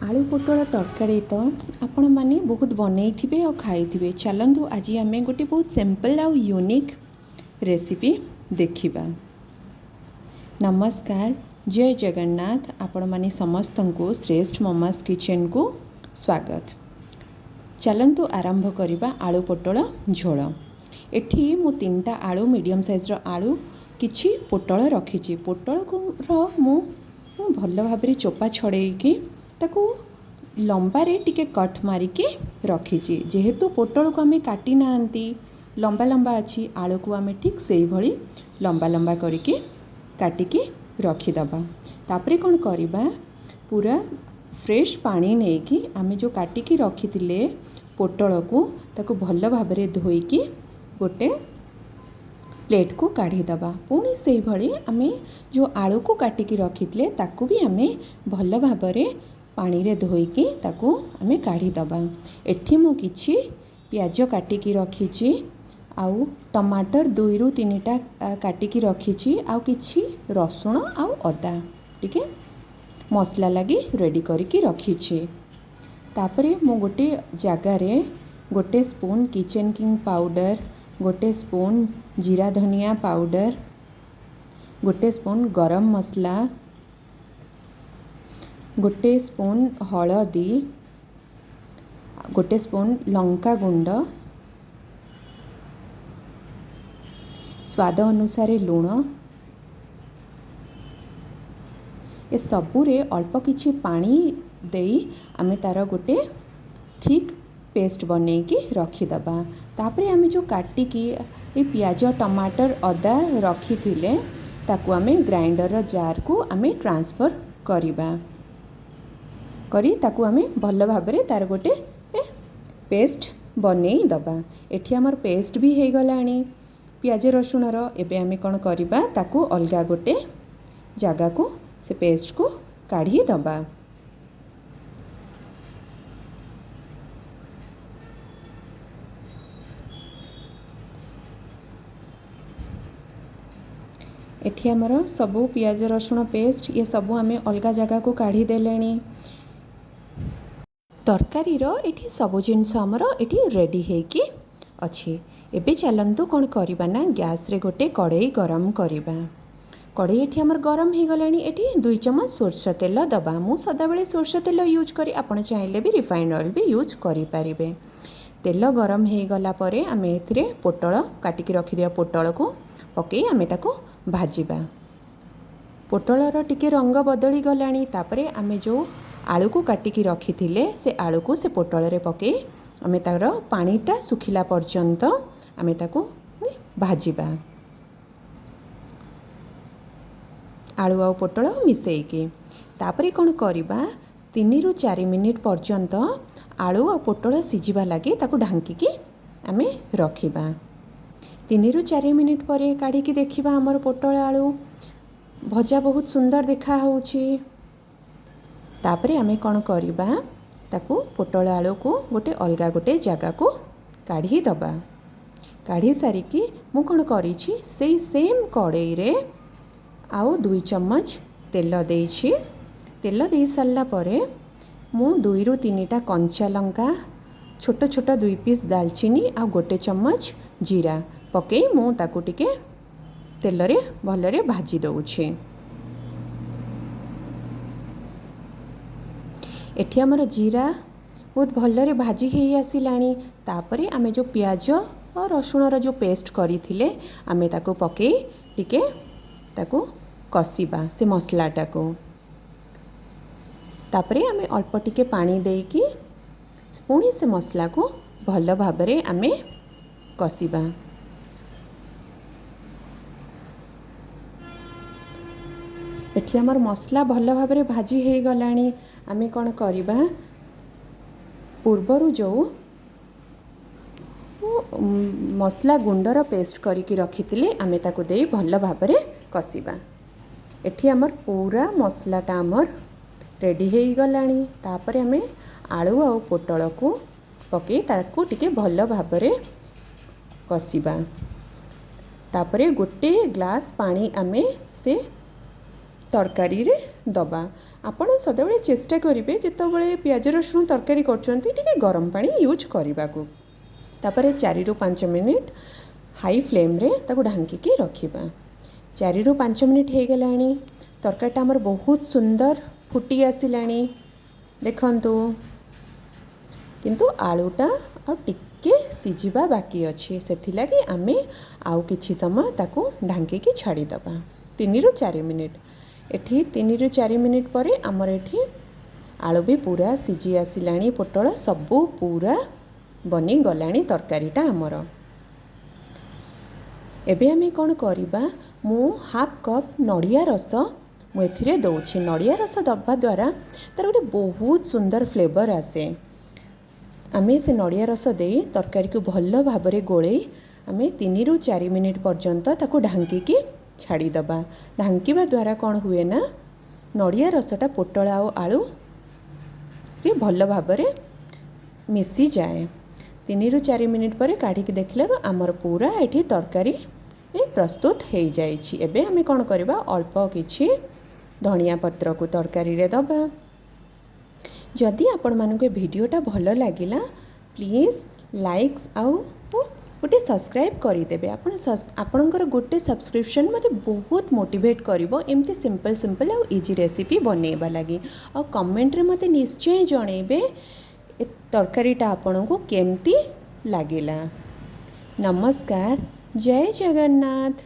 ଆଳୁ ପୋଟଳ ତରକାରୀ ତ ଆପଣମାନେ ବହୁତ ବନେଇଥିବେ ଆଉ ଖାଇଥିବେ। ଚାଲନ୍ତୁ, ଆଜି ଆମେ ଗୋଟେ ବହୁତ ସିମ୍ପଲ୍ ଆଉ ୟୁନିକ୍ ରେସିପି ଦେଖିବା। ନମସ୍କାର, ଜୟ ଜଗନ୍ନାଥ। ଆପଣମାନେ ସମସ୍ତଙ୍କୁ ଶ୍ରେଷ୍ଠ ମମାସ୍ କିଚେନ୍କୁ ସ୍ୱାଗତ। ଚାଲନ୍ତୁ ଆରମ୍ଭ କରିବା ଆଳୁ ପୋଟଳ ଝୋଳ। ଏଠି ମୁଁ ତିନିଟା ଆଳୁ, ମିଡ଼ିୟମ୍ ସାଇଜ୍ର ଆଳୁ, କିଛି ପୋଟଳ ରଖିଛି। ପୋଟଳର ମୁଁ ଭଲ ଭାବରେ ଚୋପା ଛଡ଼େଇକି ତାକୁ ଲମ୍ବାରେ ଟିକେ କଟ୍ ମାରିକି ରଖିଛି। ଯେହେତୁ ପୋଟଳକୁ ଆମେ କାଟି ନାହାନ୍ତି, ଲମ୍ବା ଲମ୍ବା ଅଛି, ଆଳୁକୁ ଆମେ ଠିକ୍ ସେଇଭଳି ଲମ୍ବା ଲମ୍ବା କରିକି କାଟିକି ରଖିଦେବା। ତାପରେ କ'ଣ କରିବା? ପୁରା ଫ୍ରେଶ୍ ପାଣି ନେଇକି ଆମେ ଯେଉଁ କାଟିକି ରଖିଥିଲେ ପୋଟଳକୁ, ତାକୁ ଭଲ ଭାବରେ ଧୋଇକି ଗୋଟେ ପ୍ଲେଟ୍କୁ କାଢ଼ିଦେବା। ପୁଣି ସେଇଭଳି ଆମେ ଯେଉଁ ଆଳୁକୁ କାଟିକି ରଖିଥିଲେ, ତାକୁ ବି ଆମେ ଭଲ ଭାବରେ ପାଣିରେ ଧୋଇକି ତାକୁ ଆମେ କାଢ଼ିଦେବା। ଏଠି ମୁଁ କିଛି ପିଆଜ କାଟିକି ରଖିଛି ଆଉ ଟମାଟର ଦୁଇରୁ ତିନିଟା କାଟିକି ରଖିଛି ଆଉ କିଛି ରସୁଣ ଆଉ ଅଦା ଟିକେ ମସଲା ଲାଗି ରେଡ଼ି କରିକି ରଖିଛି। ତାପରେ ମୁଁ ଗୋଟେ ଜାଗାରେ ଗୋଟେ ସ୍ପୁନ୍ କିଚେନ୍ କିଙ୍ଗ ପାଉଡ଼ର, ଗୋଟେ ସ୍ପୁନ୍ ଜିରା ଧନିଆ ପାଉଡ଼ର, ଗୋଟେ ସ୍ପୁନ୍ ଗରମ ମସଲା, ଗୋଟେ ସ୍ପୁନ୍ ହଳଦୀ, ଗୋଟେ ସ୍ପୁନ୍ ଲଙ୍କା ଗୁଣ୍ଡ, ସ୍ୱାଦ ଅନୁସାରେ ଲୁଣ, ଏସବୁରେ ଅଳ୍ପ କିଛି ପାଣି ଦେଇ ଆମେ ତା'ର ଗୋଟେ ଥିକ୍ ପେଷ୍ଟ ବନେଇକି ରଖିଦେବା। ତାପରେ ଆମେ ଯେଉଁ କାଟିକି ଏ ପିଆଜ, ଟମାଟର, ଅଦା ରଖିଥିଲେ, ତାକୁ ଆମେ ଗ୍ରାଇଣ୍ଡରର ଜାର୍କୁ ଆମେ ଟ୍ରାନ୍ସଫର୍ କରିବା। କରି ତାକୁ ଆମେ ଭଲ ଭାବରେ ତା'ର ଗୋଟେ ପେଷ୍ଟ ବନେଇ ଦେବା। ଏଠି ଆମର ପେଷ୍ଟ ବି ହେଇଗଲାଣି ପିଆଜ ରସୁଣର। ଏବେ ଆମେ କ'ଣ କରିବା? ତାକୁ ଅଲଗା ଗୋଟେ ଜାଗାକୁ ସେ ପେଷ୍ଟକୁ କାଢ଼ି ଦେବା। ଏଠି ଆମର ସବୁ ପିଆଜ ରସୁଣ ପେଷ୍ଟ ଇଏ ସବୁ ଆମେ ଅଲଗା ଜାଗାକୁ କାଢ଼ିଦେଲେଣି। ତରକାରୀର ଏଠି ସବୁ ଜିନିଷ ଆମର ଏଠି ରେଡ଼ି ହେଇକି ଅଛି। ଏବେ ଚାଲନ୍ତୁ କ'ଣ କରିବା ନା ଗ୍ୟାସ୍ରେ ଗୋଟେ କଡ଼େଇ ଗରମ କରିବା। କଡ଼େଇ ଏଠି ଆମର ଗରମ ହେଇଗଲାଣି। ଏଠି 2 ଚାମଚ ସୋରିଷ ତେଲ ଦେବା। ମୁଁ ସଦାବେଳେ ସୋରିଷ ତେଲ ୟୁଜ୍ କରେ, ଆପଣ ଚାହିଁଲେ ବି ରିଫାଇଣ୍ଡ ଅଏଲ୍ ବି ୟୁଜ୍ କରିପାରିବେ। ତେଲ ଗରମ ହେଇଗଲା ପରେ ଆମେ ଏଥିରେ ପୋଟଳ କାଟିକି ରଖିଥିବା ପୋଟଳକୁ ପକାଇ ଆମେ ତାକୁ ଭାଜିବା। ପୋଟଳର ଟିକେ ରଙ୍ଗ ବଦଳି ଗଲାଣି। ତାପରେ ଆମେ ଯେଉଁ ଆଳୁକୁ କାଟିକି ରଖିଥିଲେ, ସେ ଆଳୁକୁ ସେ ପୋଟଳରେ ପକାଇ ଆମେ ତା'ର ପାଣିଟା ଶୁଖିଲା ପର୍ଯ୍ୟନ୍ତ ଆମେ ତାକୁ ଭାଜିବା, ଆଳୁ ଆଉ ପୋଟଳ ମିଶାଇକି। ତାପରେ କ'ଣ କରିବା? 3ରୁ 4 ମିନିଟ୍ ପର୍ଯ୍ୟନ୍ତ ଆଳୁ ଆଉ ପୋଟଳ ସିଝିବା ଲାଗି ତାକୁ ଢାଙ୍କିକି ଆମେ ରଖିବା। 3ରୁ 4 ମିନିଟ୍ ପରେ କାଢ଼ିକି ଦେଖିବା, ଆମର ପୋଟଳ ଆଳୁ ଭଜା ବହୁତ ସୁନ୍ଦର ଦେଖାହେଉଛି। ତାପରେ ଆମେ କ'ଣ କରିବା? ତାକୁ ପୋଟଳ ଆଳୁକୁ ଗୋଟେ ଅଲଗା ଗୋଟେ ଜାଗାକୁ କାଢ଼ି ଦେବା। କାଢ଼ି ସାରିକି ମୁଁ କ'ଣ କରିଛି, ସେଇ ସେମ୍ କଡ଼େଇରେ ଆଉ 2 ଚାମଚ ତେଲ ଦେଇଛି। ତେଲ ଦେଇ ସାରିଲା ପରେ ମୁଁ ଦୁଇରୁ ତିନିଟା କଞ୍ଚା ଲଙ୍କା, ଛୋଟ ଛୋଟ ଦୁଇ ପିସ୍ ଦାଲଚିନି ଆଉ ଗୋଟେ ଚାମଚ ଜିରା ପକାଇ ମୁଁ ତାକୁ ଟିକେ ତେଲରେ ଭଲରେ ଭାଜି ଦେଉଛି। ଏଠି ଆମର ଜିରା ବହୁତ ଭଲରେ ଭାଜି ହେଇ ଆସିଲାଣି। ତାପରେ ଆମେ ଯେଉଁ ପିଆଜ ଓ ରସୁଣର ଯେଉଁ ପେଷ୍ଟ କରିଥିଲେ, ଆମେ ତାକୁ ପକାଇ ଟିକେ ତାକୁ କଷିବା ସେ ମସଲାଟାକୁ। ତାପରେ ଆମେ ଅଳ୍ପ ଟିକେ ପାଣି ଦେଇକି ପୁଣି ସେ ମସଲାକୁ ଭଲ ଭାବରେ ଆମେ କଷିବା। ଏଠି ଆମର ମସଲା ଭଲ ଭାବରେ ଭାଜି ହେଇଗଲାଣି। ଆମେ କ'ଣ କରିବା? ପୂର୍ବରୁ ଯେଉଁ ମସଲା ଗୁଣ୍ଡର ପେଷ୍ଟ କରିକି ରଖିଥିଲେ, ଆମେ ତାକୁ ଦେଇ ଭଲ ଭାବରେ କଷିବା। ଏଠି ଆମର ପୁରା ମସଲାଟା ଆମର ରେଡ଼ି ହେଇଗଲାଣି। ତାପରେ ଆମେ ଆଳୁ ଆଉ ପୋଟଳକୁ ପକାଇ ତାକୁ ଟିକେ ଭଲ ଭାବରେ କଷିବା। ତାପରେ ଗୋଟେ ଗ୍ଲାସ୍ ପାଣି ଆମେ ସେ ତରକାରୀରେ ଦେବା। ଆପଣ ସଦାବେଳେ ଚେଷ୍ଟା କରିବେ, ଯେତେବେଳେ ପିଆଜ ରସୁଣ ତରକାରୀ କରୁଛନ୍ତି, ଟିକେ ଗରମ ପାଣି ୟୁଜ୍ କରିବାକୁ। ତାପରେ 4ରୁ 5 ମିନିଟ୍ ହାଇ ଫ୍ଲେମ୍ରେ ତାକୁ ଢାଙ୍କିକି ରଖିବା। 4ରୁ 5 ମିନିଟ୍ ହେଇଗଲାଣି। ତରକାରୀଟା ଆମର ବହୁତ ସୁନ୍ଦର ଫୁଟି ଆସିଲାଣି, ଦେଖନ୍ତୁ। କିନ୍ତୁ ଆଳୁଟା ଆଉ ଟିକେ ସିଝିବା ବାକି ଅଛି। ସେଥିଲାଗି ଆମେ ଆଉ କିଛି ସମୟ ତାକୁ ଢାଙ୍କିକି ଛାଡ଼ିଦେବା, 3ରୁ 4 ମିନିଟ୍। ଏଠି 3ରୁ 4 ମିନିଟ୍ ପରେ ଆମର ଏଠି ଆଳୁ ବି ପୁରା ସିଝି ଆସିଲାଣି, ପୋଟଳ ସବୁ ପୁରା ବନିଗଲାଣି ତରକାରୀଟା ଆମର। ଏବେ ଆମେ କ'ଣ କରିବା? ମୁଁ ହାଫ୍ କପ୍ ନଡ଼ିଆ ରସ ମୁଁ ଏଥିରେ ଦେଉଛି। ନଡ଼ିଆ ରସ ଦେବା ଦ୍ୱାରା ତା'ର ଗୋଟେ ବହୁତ ସୁନ୍ଦର ଫ୍ଲେଭର୍ ଆସେ। ଆମେ ସେ ନଡ଼ିଆ ରସ ଦେଇ ତରକାରୀକୁ ଭଲ ଭାବରେ ଗୋଳେଇ ଆମେ 3ରୁ 4 ମିନିଟ୍ ପର୍ଯ୍ୟନ୍ତ ତାକୁ ଢାଙ୍କିକି ଛାଡ଼ିଦେବା। ଢାଙ୍କିବା ଦ୍ୱାରା କ'ଣ ହୁଏ ନା, ନଡ଼ିଆ ରସଟା ପୋଟଳ ଆଉ ଆଳୁରେ ଭଲ ଭାବରେ ମିଶିଯାଏ। 3ରୁ 4 ମିନିଟ୍ ପରେ କାଢ଼ିକି ଦେଖିଲାରୁ ଆମର ପୁରା ଏଠି ତରକାରୀ ପ୍ରସ୍ତୁତ ହେଇଯାଇଛି। ଏବେ ଆମେ କ'ଣ କରିବା? ଅଳ୍ପ କିଛି ଧନିଆ ପତ୍ରକୁ ତରକାରୀରେ ଦେବା। ଯଦି ଆପଣମାନଙ୍କୁ ଏ ଭିଡ଼ିଓଟା ଭଲ ଲାଗିଲା, ପ୍ଲିଜ୍ ଲାଇକ୍ସ ଆଉ ଗୋଟେ ସବସ୍କ୍ରାଇବ୍ କରିଦେବେ ଆପଣ। ଆପଣଙ୍କର ଗୋଟେ ସବସ୍କ୍ରିପସନ୍ ମୋତେ ବହୁତ ମୋଟିଭେଟ୍ କରିବ ଏମିତି ସିମ୍ପଲ୍ ସିମ୍ପଲ୍ ଆଉ ଇଜି ରେସିପି ବନେଇବା ଲାଗି। ଆଉ କମେଣ୍ଟରେ ମୋତେ ନିଶ୍ଚୟ ଜଣେଇବେ ଏ ତରକାରୀଟା ଆପଣଙ୍କୁ କେମିତି ଲାଗିଲା। ନମସ୍କାର, ଜୟ ଜଗନ୍ନାଥ।